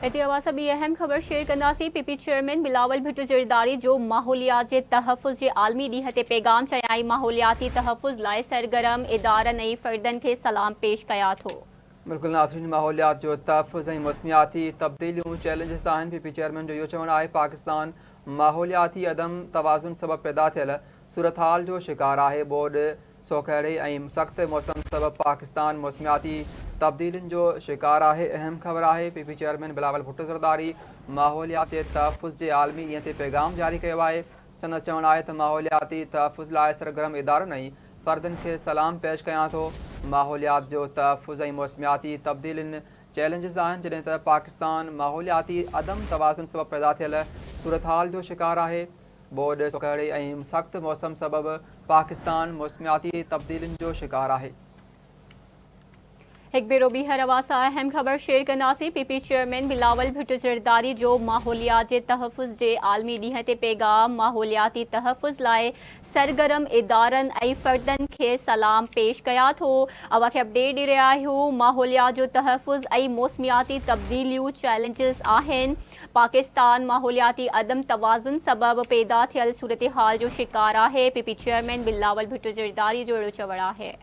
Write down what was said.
هتي اوهان سان ٻي اهم خبر شيئر ڪنداسين، P P chairman Bilawal Bhutto Zardari جو ماحوليات جي تحفظ جي عالمي ڏينهن تي پيغام، چيائين ماحولياتي تحفظ لاء سرگرم ادارن ۽ فردن کي سلام پيش ڪيان ٿو. بلڪل ناظرين ماحوليات جو تحفظ ۽ موسمياتي تبديليون چئلينجز آهن، پي پي چيئرمين جو اهو چوڻ آهي پاڪستان ماحولياتي عدم توازن سبب پيدا ٿيل صورتحال جو شڪار آهي، ٻوڏ، سوڪهڙي ۽ سخت موسم سبب پاڪستان موسمياتي تبديلين جو شڪار آهي، اهم خبر آهي، P P chairman Bilawal Bhutto Zardari ماحوليات جي تحفظ جي عالمي ڏينهن تي پيغام جاري ڪيو آهي، سندس چوڻ آهي ته ماحولياتي تحفظ لاء سرگرم ادارن ۽ فردن کي سلام پيش ڪيان ٿو، ماحوليات جو تحفظ ۽ موسمياتي تبديلين چئلينجز آهن، جڏهن ته پاڪستان ماحولياتي عدم توازن سبب پيدا ٿيل صورتحال جو شڪار آهي. ٻوڏ، سوڪهڙي ۽ سخت موسم سبب پاڪستان موسمياتي تبديلين جو شڪار آهي. هڪ ڀيرو ٻيهر اوهان سان اهم خبر شيئر ڪنداسين، P P chairman Bilawal Bhutto Zardari جو ماحوليات جي تحفظ جي عالمي ڏينهن تي پيغام، ماحولياتي تحفظ لاء سرگرم ادارن ۽ فردن کي سلام پيش ڪيان ٿو، اوهان کي اپڊيٽ ڏئي رهيا آهيون، ماحوليات جو تحفظ ۽ موسمياتي تبديليون چئلينجز آهن، پاڪستان ماحولياتي عدم توازن سبب پيدا ٿيل صورتحال جو شڪار آهي، P P chairman Bilawal Bhutto Zardari جو اهڙو چوڻ آهي.